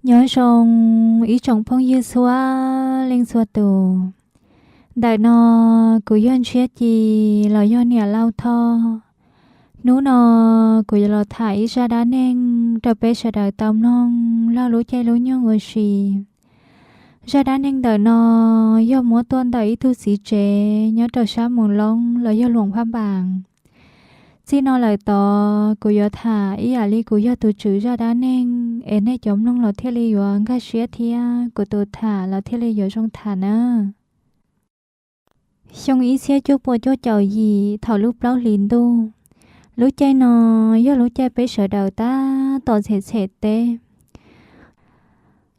Nyob zoo ib tsoom phooj ywg txhua leej txhua tus. Ntawm no kuv yog Ntshiab Ci los yog Niam Lauj Thoj. Hnub no kuv yuav los tham ib zaj dab neeg rau peb sawv daws tau mloog laug lub caij lub nyoog ua si. Zaj dab neeg ntawm no yog muab tuaj ntawm ib tug txiv tsev nyob rau sab Moos Loob los yog Luam Phab Npas. Txij no lawm tod kuv yuav tham ib yam li kuv yog tus tswv zaj dab neeg es nej cov mloog los thiaj li yuav nkag siab thiab kuv tus tham los thiaj li yuav zoo tham na. Xyoo ib txhiab cuaj puas cuaj caum yim thaum lub plaub hlis ntuj, lub caij no yog lub caij peb sawv daws tab tom txhem txhem teb.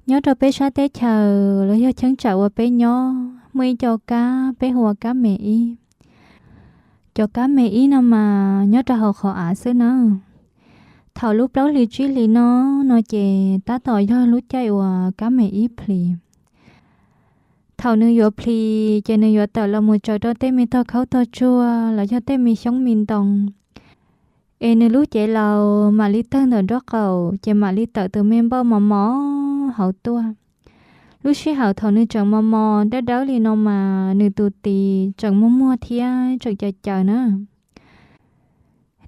Nyob rau peb sab teb chaws los yog cheeb tsam uas peb nyob muaj ib co kab peb hu ua kab me ib. Cov kab me ib no mas nyob rau hauv qhov av xwb na. Thaum lub plaub hlis tsib hlis no, no ces tab tom yog lub caij uas kab me ib plhis. Thaum nws yuav plhis ces nws yuav tawm los mus tsaws rau tej me tog khaub tog tsuag los yog tej me xyoob me ntoo, es nws lub cev laus mam li tawg ntawm nraub qaum ces mam li tawm tus me npauj mos mos hauv tuaj. Lub sij hawm thaum nws tseem mos mos dawb dawb li no mas nws tus tis tseem muag muag thiab tseem caws caws na.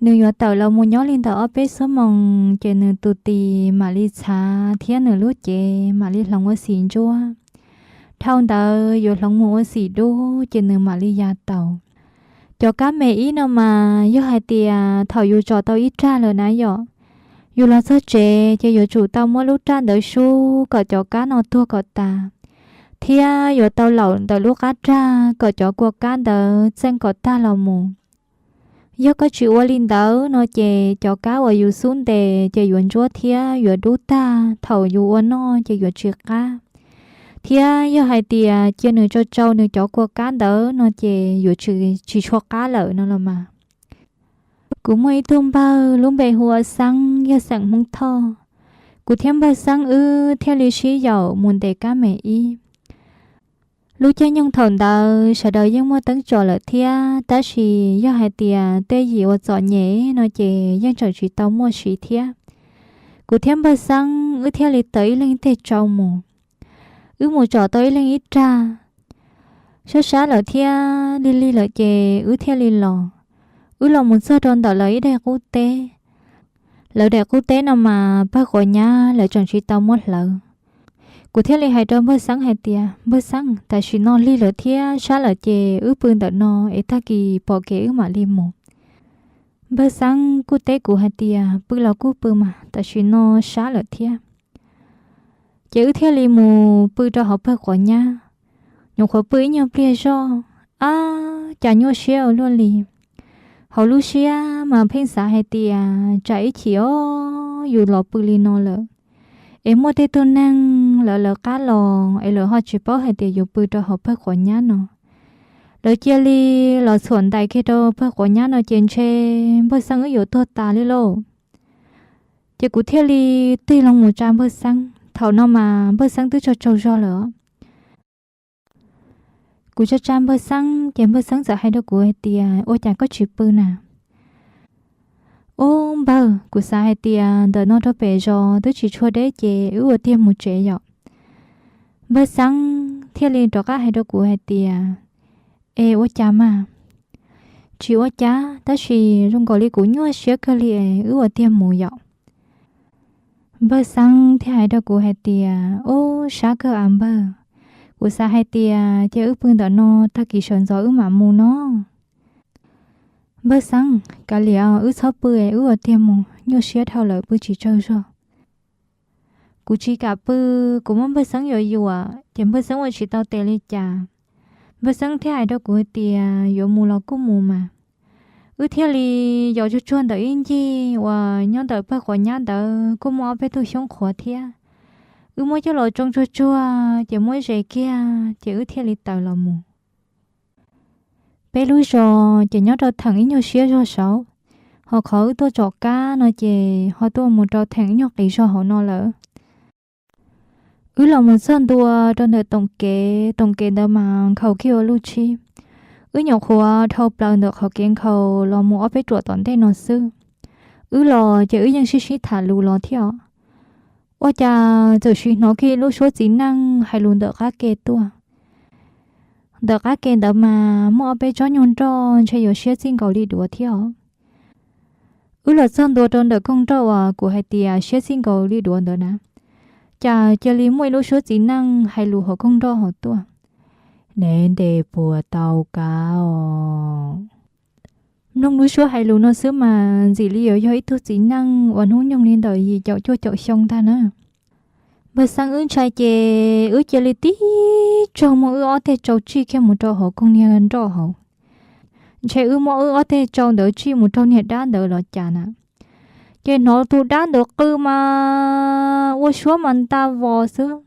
Nws yuav tawm los mus nyob li ntawm ob peb xuab moos ces nws tus tis mam li txhav thiab nws lub cev mam li hloov ua xim ntsuab. Dhau ntawd yuav hloov mus ua xim dub ces nws mam li ya tau. Cov kab me ib no mas yog hais tias thaum yus tsom tau ib raj lawm na yom, yus los txog tsev ces yuav tsum tau muab lub raj ntawd sub kom cov kab no tuag kom tas, thiab yuav tau laum ntawm lub qab raj kom cov kua kab ntawd txeej kom tag los mus. Yog koj tsis ua li ntawd no ces cov kab uas yus xub ntes ces yuav ntsuab thiab yuav dub tag thaum yus ua noj ces yuav tsis qab. Thiab yog hais tias cia nws tsau tsau nws cov kua kab ntawd no ces yuav tsis, tsis tshua qab lawm no los mas. Kuv muaj ib tug npawg lub npe hu ua Xeeb yog xeem Hmoob Thoj. Kuv thiab npawg Xeeb wb thiaj li sib yaum mus ntes kab me ib. Lub caij nyoog thaum ntawd sawv daws yeej muaj teeb tsom lawm thiab, tab sis yog hais tias tej yim uas txom nyem no ces yeej tseem tsis tau muaj siv thiab. Kuv thiab npawg Xeeb wb thiaj li tawm ib leeg ib teg tsau mus. Wb mus tsom tau ib leeg ib raj, sab sab lawm thiab lig lig lawm ces wb thiaj li los. Wb los mus txog rau ntawm lawv ib daim qub teb. Lawv daim qub teb no mas pawg quav nyab lawv tseem tsis tau muab hlawv. Kuv thiaj li hais rau npawg Xeeb hais tias, Npawg Xeeb, tam sim no lig lawm thiab sab lawm ces wb pw ntawm no es tag kis pom kev wb mam li mus. Npawg Xeeb kuj teb kuv hais tias, Pw los kuj pw mas, tam sim no sab lawm thiab. Ces wb thiaj li mus pw rau hauv pawg quav nyab. Nyuam qhuav pw ib nyuag pliag zoj, ab, cas nyuaj siab ua luaj li. Hauv lub siab mas pheej xav hais tias tsam ib chim os yus los pw li no lawm es muaj tej tug neeg lawv lawv qab los es lawv ho tsis paub hais tias yus pw rau hauv pawg quav nyab no. Lawv cia li los txhuam ntais kiag rau pawg quav nyab no ces ntshe npawg Xeeb wb yuav tuag tas li lauj. Ces kuv thiaj li tig loo mus tsa npawg Xeeb. Thaum no mas npawg Xeeb twb tsaug tsaug zog lawm. Kuv tsa tsa npawg Xeeb ces npawg Xeeb txawm hais rau kuv hais tias, Ua cas koj tsis pw na? Ub npawg, kuv xav hais tias ntawm no rau pem zos twb tsis tshua deb ces wb ua tiag mus tsev yom. Npawg Xeeb thiaj li rov qab hais rau kuv hais tias, Es ua cas mas? Tsis ua cas, tab sis zoo nkaus li kuv nyuaj siab kawg li es wb ua tiag mus yom. Npawg Xeeb thiaj hais rau kuv hais tias, Ub, sab kawg av npawg. Kuv xav hais tias ces wb pw ntawm no, tag kis sawv ntxov wb mam mus no. Npawg Xeeb, kav liam, wb txhob pw es wb ua tiag mus, nyuaj siab dhau lawm pw tsis tsaug zog. Kuv tsis kam pw, kuv muab npawg Xeeb yuam yuam ces npawg Xeeb ua tsis tau tes li cas. Npawg Xeeb thiaj hais rau kuv hais tias yuav mus los kuj mus mas. Wb thiaj li yos tsuag tsuag ntawm ib ncig uas nyob ntawm pawg quav nyab ntawd kuj muaj ob peb tug xyoob qhuav thiab. Wb muab coj los tsoo tsuag tsuag ces muab zes kiag ces wb thiaj li tawm los mus. Peb lub zos ces nyob rau theem ib nyuag siab zog saud, ho qhov wb tuaj tsom kab no ces ho tuaj mus rau theem ib nyuag qis zog hauv no lawm. Wb los mus txog ntua rau ntawm toom kev, toom kev ntawd mas nkhaus kiag ua luj tshib. Wb nyuam qhuav dhau plaws ntawm qhov kev nkhaus los mus ob peb ruam tom ntej no xwb. Wb los ces wb yeej sib sib tham lus los thiab os. ua cas txawm sim hnov kiag lub suab txiv neej hais lus ntawm qab ke tuaj. Ntawm qab ke ntawd mas muaj ob peb tsob nyuag nroj ntshe yuav siab txij nkaus li duav thiab os. Wb los txog ntua rau ntawm koog nroj uas kuv hais tias siab txij nkaus li duav ntawd na, cas cia li muaj ib lub suab txiv neej hais lus hauv koog nroj hauv tuaj: Neb ntes puas tau kab os? Mloog lub suab hais lus no xwb mas ntxim li yuav yog ib tug txiv neej uas hnub nyoog li ntawm yim caum cuaj caum xyoo ntag na. Npawg Xeeb wb ntshai ces wb cia li tib tsaug muab wb ob teg tsau tsij kiag mus rau hauv koog niag nroj hauv. Ntshe wb muab wb ob teg tsau ntawd tsij mus rau niag dab ntawd los cas na, ces hnov tus dab ntawd qw mas ua suab mas nta vos xwb.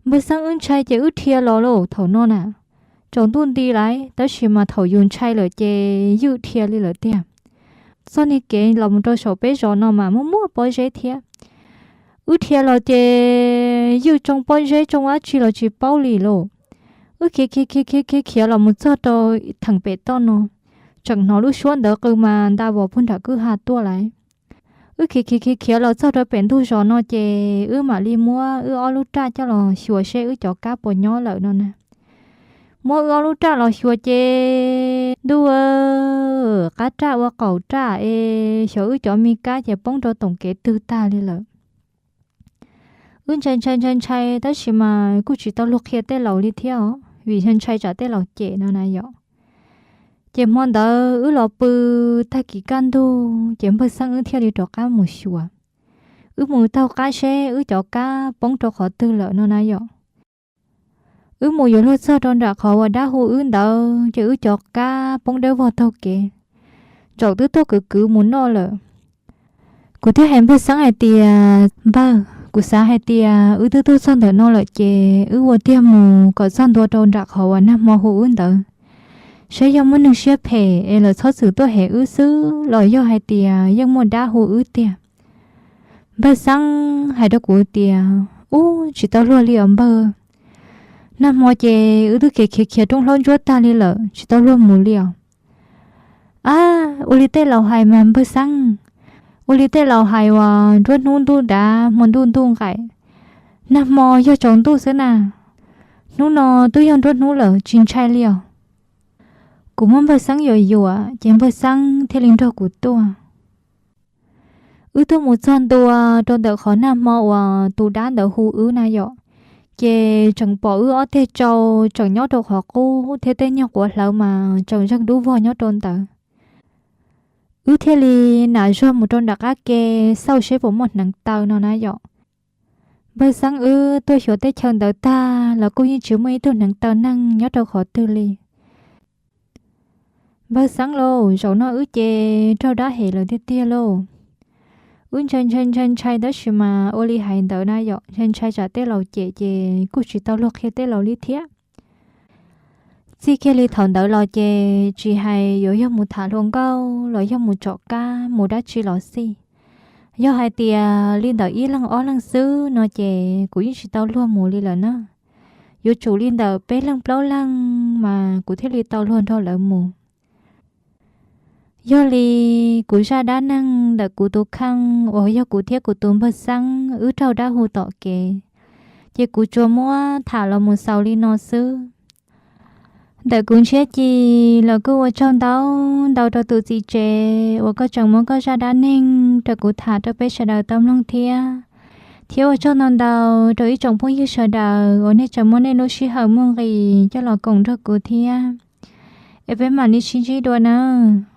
Npawg Xeeb wb ntshai ces wb dhia los lauj thaum no na. Tsaus ntuj nti lawm tab sis mas thaum yus ntshai lawm ces ywj dhia li lawm tiag. Txoj niag kev los mus rau saum peb zos no mas muaj muaj pob zeb thiab. Wb dhia los ces ywj tsoo pob zeb tsoo dab tsi los tsis paub li lauj. Wb khiav khiav khiav khiav khiav khiav los mus txog rau theem pem toj no, tseem hnov lub suab ntawd qw mas nta vos puag nram kwj ha tuaj lawm. Wb khiav khiav khiav khiav los txog rau pem ntug zos no ces wb mam li muab wb ob lub raj coj los xyuas seb wb cov kab puas nyob lawm no na. Muab wb ob lub raj los xyuas ces ntuj, qab raj ua qaum raj es xyov wb cov me kab ces poob rau toom kev twg tag li lawm. Wb ntshai ntshai ntshai ntshai tab sis mas kuj tsis tau luag qhia tej laus li thiab os, vim ntshai ntshai tsam tej laus cem no na yom. Ces hmo ntawd wb los pw tag kis kaj ntug ces npawg Xeeb wb thiaj li rov qab mus xyuas. Wb mus taug qab seb wb cov kab poob rau qhov twg lawm no na yom. Wb mus yuav luag txog rau nram qhov uas dab hu wb ntawd ces wb cov kab poob dawb vog taug kev, ntsaum twb tuaj kwv kwv mus noj lawm. Kuv thiaj hais npawg Xeeb hais tias, Npawg, kuv xav hais tias wb twb tuaj txog ntawm no lawm ces wb ua tiag mus kom txog ntua rau nram qhov uas nag hmo hu wb ntawd, saib yog muaj neeg siab phem es lawv txhob txwm tuaj hem wb xwb los yog hais tias yeej muaj dab hu wb tiag. Npawg Xeeb hais rau kuv tias, Ub, tsis tau luag li os npawg. Nag hmo ces wb twb khiav khiav khiav roob hlaub ntsuab tag li lawm, tsis tau luag mus li os. Ab, ua li tej laus hais mas npawg Xeeb, ua li tej laus hais uas nruab hnub ntuj dav hmo ntuj ntuj nqaim, nag hmo yog tsaus ntuj xwb na. Hnub no twb yog nruab hnub lawm tsis ntshai li os. Kuv muab npawg Xeeb yuam yuam ces npawg Xeeb thiaj li nrog kuv tuaj. Wb tuaj mus txog ntua rau ntawm qhov nag hmo uas tus dab ntawd hu wb na yom, ces tseem pom wb ob teg tsau tseem nyob rau qhov qub thiab tej nyuag quav hlawv mas tseem zeeg dub vog nyob rau ntawd. Wb thiaj li nam zog mus rau nram qab ke xauj seb puas muaj hneev taw no na yom. Npawg Xeeb wb tuaj xyuas teb chaws ntawd tag los kuj yeej tsis muaj ib tug hneev taw neeg nyob rau qhov twg li. Npawg Xeeb lauj, zaum no wb ces raug dab hem lawm tiag tiag lauj. Wb ntshai ntshai ntshai ntshai tab sis mas ua li hais ntawd na yom, ntshai ntshai tsam tej laus cem ces kuj tsis tau luag qhia tej laus li thiab. Txij kiag li thaum ntawd los ces tsis hais yuav yog mus tham hluas nkauj los yog mus tsom kab mus dab tsi los xij, yog hais tias li ntawm ib leeg ob leeg xwb no ces kuv yeej tsis tau luag mus li lawm na. Yuav tsum li ntawm peb leeg plaub leeg mas kuv thiaj li tau luag nrog lawv mus. Yog li kuv zaj dab neeg ntawm kuv tus kheej uas yog kuv thiab kuv tus npawg Xeeb wb raug dab hu tom kev, ces kuv tsuas muab tham los mus xaus li no xwb. Ntawm kuv Ntshiab Ci los kuj ua tsaug ntau ntau rau tus txiv tsev uas koj tseem muab koj zaj dab neeg rau kuv tham rau peb sawv daws tau mloog thiab. Thiab ua tsaug ntau ntau rau ib tsoom phooj ywg sawv daws uas nej tseem muab nej lub sij hawm muaj nqis coj los koom nrog kuv thiab. Es peb mam li sib ntsib dua nawb.